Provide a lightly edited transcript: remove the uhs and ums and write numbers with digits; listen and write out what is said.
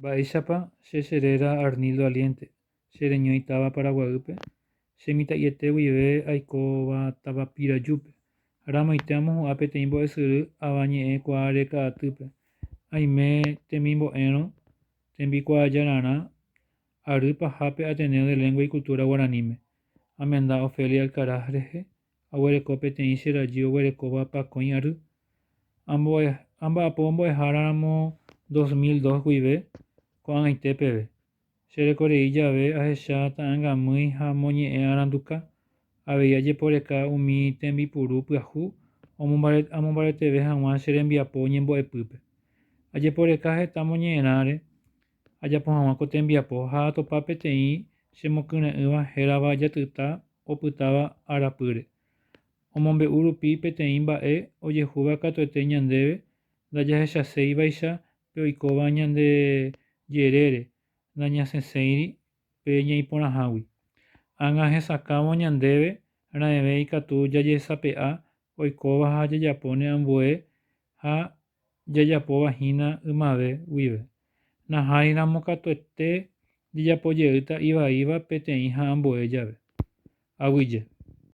Mba'éichapa che cheréra Arnildo Aliente, che reñói táva Paraguaýpe, che mitã'iete guive aikóva táva Pirajúpe. Ramoite amohu'ã peteĩ mbo'esyry avañe'ẽ kuaareka'atýpe. Aime temimbo'érõ tembikuaajararã ary pahápe Ateneo de Lengua y Cultura Guaraníme. Amenda Ofelia Alcaraz rehe, aguereko peteĩ che rajy oguerekóva pakõi ary. Amba'apo mbo'eháraramo 2002 guive ko'ag̃aite peve. Che rekorei jave ahecha ta'angamýi ha moñe'ẽ aranduka, avei ajeporeka umi tembipuru pyahu amombareteve hag̃ua che rembiapo ñembo'epýpe. Ajeporeka heta moñe'ẽrãre ajapo hag̃ua ko tembiapo ha atopa peteĩ chemokyre'ỹva hérava Jatyta opytáva arapýre. Omombe'u rupi peteĩ mba'e ojehúva katuete ñandéve ndajahechaséivaicha pe oikóva ñande jerére nañasẽséiri pe ñaiporãhágui. Ág̃a hesakãvo ñandéve raẽve ikatu jajesape'a oikóva ha jajapóne ambue ha jajapóva hína ymave guive. Nahániramo katuete jajapo jeýta ivaíva peteĩ ha ambue jave. Aguyje.